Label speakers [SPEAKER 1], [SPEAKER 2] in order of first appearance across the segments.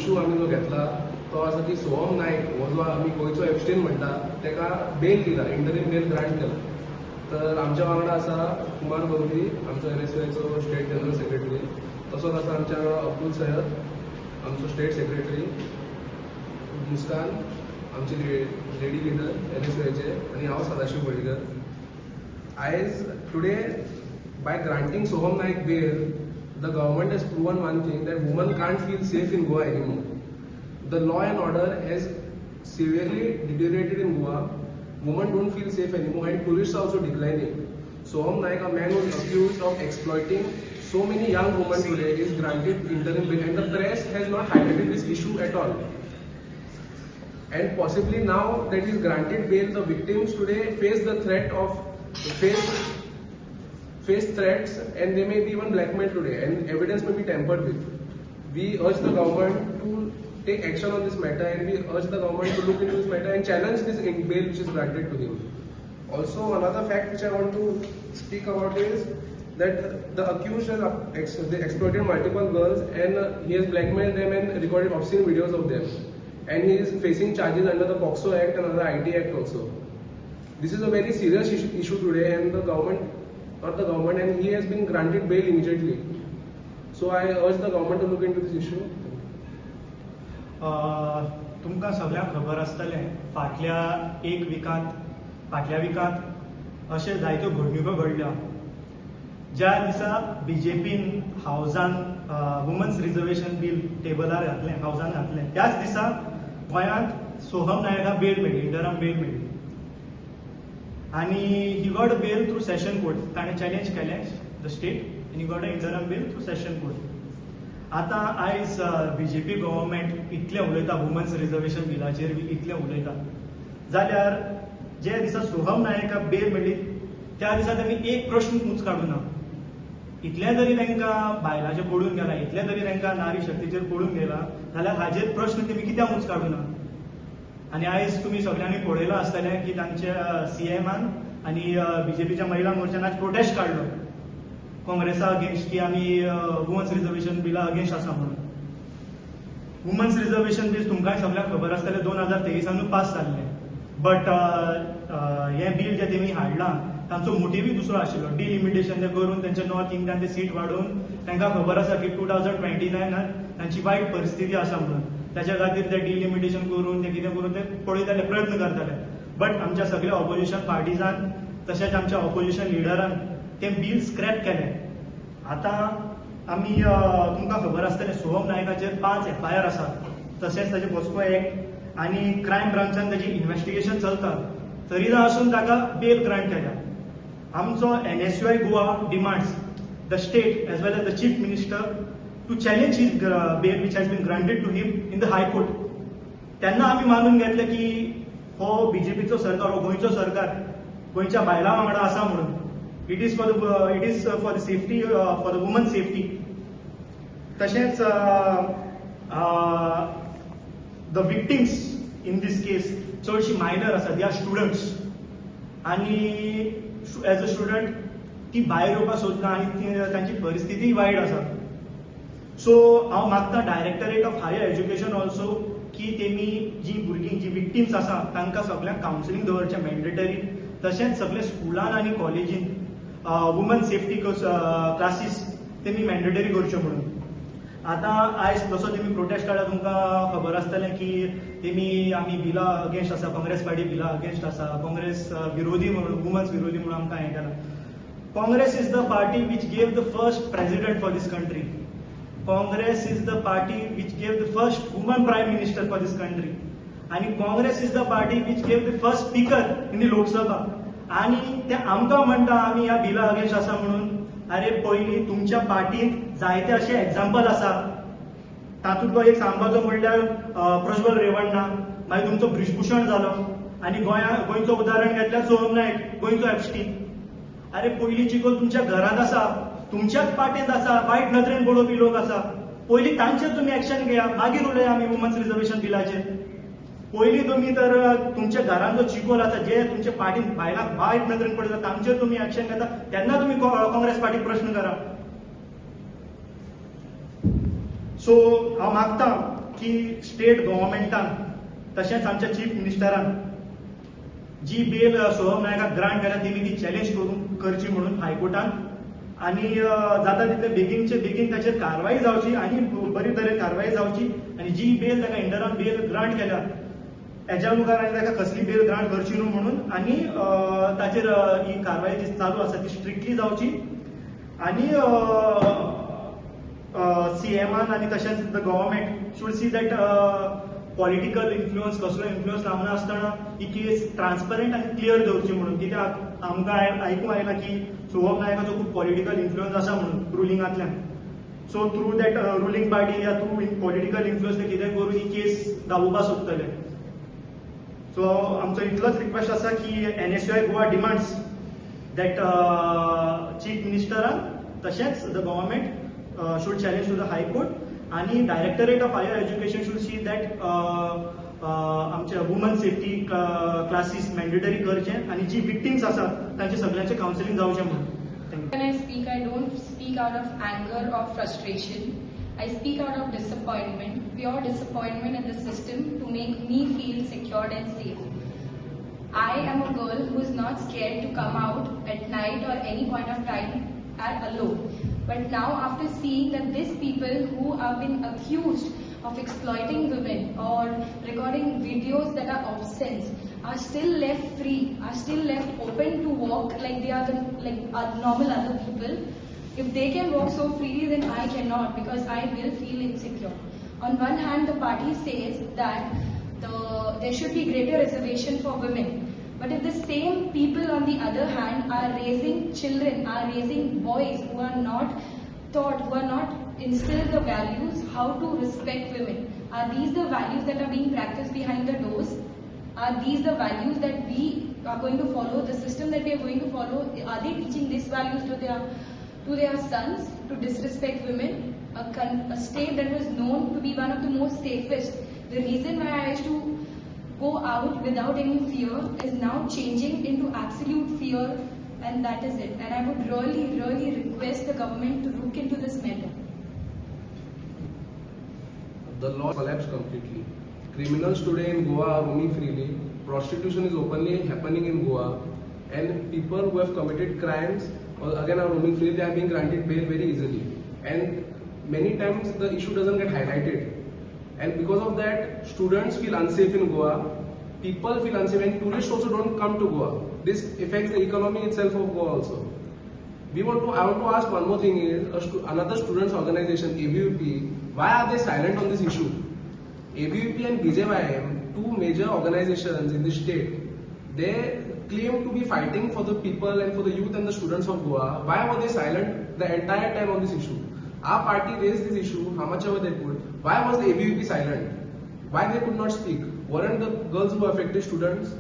[SPEAKER 1] Issue आमी जो घेतला तो आसा की सोहम नायक हो जो आमी गोंयचो एप्स्टीन म्हणटा ताका बेल दिला, इंटरीम बेल ग्रांट केला. तर आमच्या वांगडा आसा कुमार गौरी, आमचो एनएसयूआयचो स्टेट जनरल सेक्रेटरी, तसोच आसा आमच्या वांगडा अब्दुल सयद, आमचो स्टेट सेक्रेटरी, मुस्कान आमची लेडी लिडर एनएसयूआयचे, आनी हांव सदाशिव बळीकर. आयज today by granting Soham Naik bail, the government has proven one thing, that women can't feel safe in Goa anymore. The law and order has severely deteriorated in Goa. Women don't feel safe anymore and tourists are also declining. Soham Naik, a man who is accused of exploiting so many young women today, is granted interim bail, and the press has not highlighted this issue at all. And possibly now that he is granted bail, the victims today face the threat of face threats, and they may be even blackmailed today, and evidence may be tampered with. We urge the government to take action on this matter, and we urge the government to look into this matter and challenge this bail which is granted to him. Also, another fact which I want to speak about is that the accused has exploited multiple girls, and he has blackmailed them and recorded obscene videos of them, and he is facing charges under the POCSO Act and under IT Act also. This is a very serious issue today, and the government, not the government, and he has been granted bail immediately. So I urge the government to look into this issue.
[SPEAKER 2] तुमकां सगळ्यांक खबर आसतलें, फाटल्या एक विकांत फाटल्या विकांत अशे जायत्यो घडणुको घडल्या. ज्या दिसा बीजेपीन हावजान वुमन्स रिजर्वेशन बील टेबलार घातलें, हावजान घातलें, त्याच दिसा गोंयांत सोहम नायका बेल मेळ्ळी, इंटरम बेल मेळ्ळी, आनी he got bail through session court. ताणें चॅलेंज केलें the state आनी got a interim bail through session court. आतां आयज बीजेपी गव्हर्मेंट इतलें उलयता वुमन्स रिजर्वेशन बिलाचेर बी इतलें उलयता, जाल्यार जे दिसा सोहम नायका बेल मेळ्ळी त्या दिसा तेमी एक प्रश्न उंच काडूं ना. इतलें जरी तांकां बायलांचेर पडून गेला, इतलें जरी तांकां नारी शक्तीचेर पडून गेला, जाल्यार हाजेर प्रश्न तेमी कित्याक उंच काडूं ना? आनी आयज तुमी सगळ्यांनी पळयलां आसतलें की तांच्या सीएमान आनी बीजेपीच्या महिला मोर्चान आज प्रोटेस्ट काडलो काँग्रेसा अगेन्स्ट की आमी वुमन्स रिजर्वेशन बिला अगेन्स्ट आसा म्हणून. वुमन्स रिजर्वेशन बील तुमकांय सगळ्यांक खबर आसतलें 2023 पास जाल्लें, बट हें बील जें तेमी हाडलां तांचो मोटिव्हूय दुसरो आशिल्लो, डिलिमिटेशन ते करून तेंचे नॉर्थ इंडियान ते सीट वाडोवन तांकां खबर आसा की 2029 तांची वायट परिस्थिती आसा म्हणून, ताच्या खातीर ते डिलिमिटेशन करून ते कितें करून ते पळयताले, प्रयत्न करताले. बट आमच्या सगळ्या ऑपोजिशन पार्टीजान तशेंच आमच्या ऑपोजिशन लिडरान तें बील स्क्रॅप केलें. आतां आमी तुमकां खबर आसतलें सोहम नायकाचेर 5 FIR आसा, तशेंच ताचे पॉस्को एक्ट आनी क्रायम ब्रांचान ताची इन्वेस्टिगेशन चलता, तरी आसून ताका बेल ग्रांट केल्या. आमचो NSUI Goa demands the state as well as the chief minister to challenge his bail which has been granted to him in the high court. तेन्ना आमी मानून घेतलें की हो बीजेपीचो सरकार, हो गोंयचो सरकार गोंयच्या बायलां वांगडा आसा म्हणून. It is for the safety, for the woman safety. तशेंच the victims in this case चडशी मायनर आसा, they are students, आनी एज अ स्टुडंट ती भायर येवपाक सोदना आनी तांची परिस्थिती वायट आसा. सो हांव मागता directorate of higher education also की तेमी जी भुरगीं जी विक्टिम्स आसा तांकां सगळ्यांक कावन्सिलींग दवरचें मॅन्डेटरी, तशेंच सगळे स्कुलान आनी कॉलेजीन वुमन सेफ्टी क्लासीस तेमी मॅन्डेटरी करच्यो म्हणून. आतां आयज जसो तेमी प्रोटेस्ट काडला तुमकां खबर आसतलें की तेमी आमी बिला अगेन्स्ट आसा, काँग्रेस पार्टी बिला अगेन्स्ट आसा, काँग्रेस विरोधी म्हणून, वुमन्स विरोधी म्हणून आमकां हें केलां. Congress is the party which gave the first president for this country. Congress is the party which gave the first woman prime minister for this country. आनी Congress is the party which gave the first speaker in the Lok Sabha. आनी ते आमकां म्हणटा आमी ह्या बिला against आसा म्हणून. अरे पयलीं तुमच्या पार्टींत जायते अशे एग्जाम्पल आसा, तातूंतलो एक सांगपाचो म्हणल्यार प्रज्वल रेवण्णा, मागीर तुमचो ब्रिजभूषण जालो, आनी गोंयचो उदाहरण घेतल्यार सोहम नायक, गोंयचो एप्स्टीन. अरे पयलीं चिखोल तुमच्या घरांत आसा, तुमच्याच पार्टींत आसा, वायट नदरेन पळोवपी लोक आसा, पयलीं तांचेर तुमी एक्शन घेया, मागीर उलया आमी वुमन्स रिजर्वेशन बिलाचेर. पयलीं तुमी तर तुमच्या घरांत जो चिखोल आसा, जे तुमच्या पार्टीन बायलांक वायट नदरेन पळयता तांचेर तुमी एक्शन घेता, तेन्ना तुमी काँग्रेस पार्टीक प्रश्न करा. सो हांव मागता की स्टेट गव्हर्मेंटान तशेंच आमच्या चीफ मिनिस्टरान जी बेल सोहम नायकाक ग्रांट केल्या तेमी ती चॅलेंज करून करची म्हणून हायकोर्टान आनी जाता तितले बेगीनचे बेगीन ताचेर कारवाई जावची आनी बरी तरेन कारवाई जावची आनी जी बेल ताका इंटरम बेल ग्रांट केल्या हेज्या मुखार आनी ताका कसली बेल ग्रांट करची न्हू म्हणून आनी ताचेर ही कारवाई जी चालू आसा ती स्ट्रिक्टली जावची आनी सीएमान आनी तशेंच the government should see that political influence, कसलो इन्फ्लुयन्स लावना आसतना ही केस ट्रान्सपरंट आनी क्लियर दवरची म्हणून. कित्याक आमकां आयकूंक आयलां की सोहम नायकाचो खूब पॉलिटिकल इन्फ्लुयन्स आसा म्हणून रुलिंगांतल्यान. So through that ruling party या थ्रू पॉलिटिकल इन्फ्लुयन्स ते कितें करून ही केस दाबोवपाक सोदतले. सो आमचो इतलोच रिक्वेस्ट आसा की NSUI Goa demands that chief मिनिस्टरान तशेंच the government should challenge to the high court आनी directorate of higher education should see that आमचे वुमन सेफ्टी क्लासीस मॅन्डेटरी करचे आनी जी विक्टिम्स आसात तांचे सगळ्यांचे कावन्सिलींग जावचें म्हणून. Thank you.
[SPEAKER 3] When I speak, I don't speak out of anger or frustration. I speak out of disappointment, pure disappointment in the system to make me feel secured and safe. I am a girl who is not scared to come out at night or any point of time alone. But now, after seeing that these people who have been accused of exploiting women or recording videos that are obscene are still left free, are still left open to walk like they are the, like normal other people. If they can walk so freely, then I cannot, because I will feel insecure. On one hand, the party says that there should be greater reservation for women. But if the same people on the other hand are raising children, are raising boys who are not taught, who are not instilled the values how to respect women, are these the values that are being practiced behind the doors? Are these the values that we are going to follow, the system that we are going to follow? Are they teaching these values to their sons to disrespect women? A state that was known to be one of the most safest. The reason why I used to go out without any fear is now changing into absolute fear, and that is it. And I would really, really request the government to look into this matter.
[SPEAKER 1] The law collapsed completely. Criminals today in Goa are roaming freely. Prostitution is openly happening in Goa, and people who have committed crimes again are roaming freely. They are being granted bail very easily, and many times the issue doesn't get highlighted. And because of that, students feel unsafe in Goa, people feel unsafe, and tourists also don't come to Goa. This affects the economy itself of Goa also. I want to ask one more thing is, another students organization, ABVP, why are they silent on this issue? ABVP and BJYM, two major organizations in the state, they claim to be fighting for the people and for the youth and the students of Goa. Why were they silent the entire time on this issue? Our party raised this issue, how much ever they could. Why was the ABVP silent? Why they could not speak? Weren't the girls who were affected students?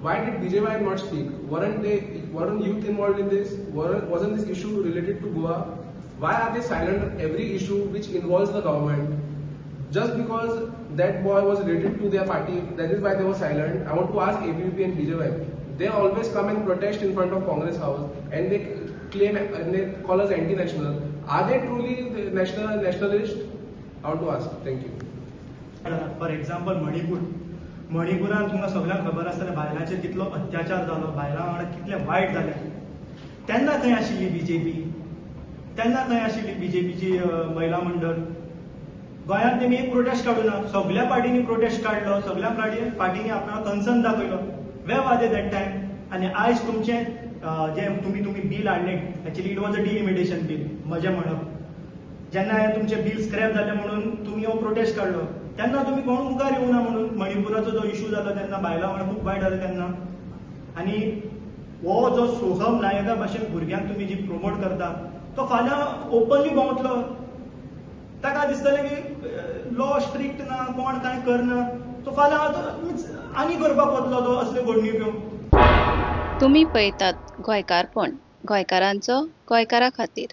[SPEAKER 1] Why did BJYM not speak? Weren't youth involved in this? Wasn't this issue related to Goa? Why are they silent on every issue which involves the government? Just because that boy was related to their party, that is why they were silent. I want to ask ABVP and BJYM. They always come and protest in front of Congress House and they claim and they call us anti-national. Are they truly the nationalist? I want to ask. Thank you.
[SPEAKER 2] For example, Manipur. मणिपुरान तुमकां सगळ्यांक खबर आसतलें बायलांचेर कितलो अत्याचार जालो, बायलां वांगडा कितलें वायट जालें. तेन्ना खंय आशिल्ली बीजेपी? तेन्ना खंय आशिल्ली बीजेपीची महिला मंडळ? गोंयांत तेमी एक प्रोटेस्ट काडूं ना. सगल्या पार्टींनी प्रोटेस्ट काडलो, सगल्या पार्टींनी आपलो कन्सर्न दाखयलो. Where were they that time? आनी आयज तुमचें जें तुमी बील हाडलें, actually it was a delimitation bill. म्हजें म्हणप, जेन्ना हें तुमचें बील स्क्रॅप जालें म्हणून तुमी हो प्रोटेस्ट काडलो, तेन्ना तुमी कोण मुखार येवना म्हणून मणिपुराचो जो इशू जालो तेन्ना बायलां वांगडा खूब वायट जालें तेन्ना. आनी हो जो सोहम नायका भाशेन भुरग्यांक तुमी जी प्रमोट करता, तो फाल्यां ओपनली भोंवतलो. ताका दिसतलें की लॉ स्ट्रिक्ट ना, कोण कांय करना, तो फाल्यां मिन्स आनी करपाक वतलो तो असल्यो घडणुक्यो.
[SPEAKER 4] तुमी पळयतात गोंयकारपण, गोंयकारांचो गोंयकारा खातीर.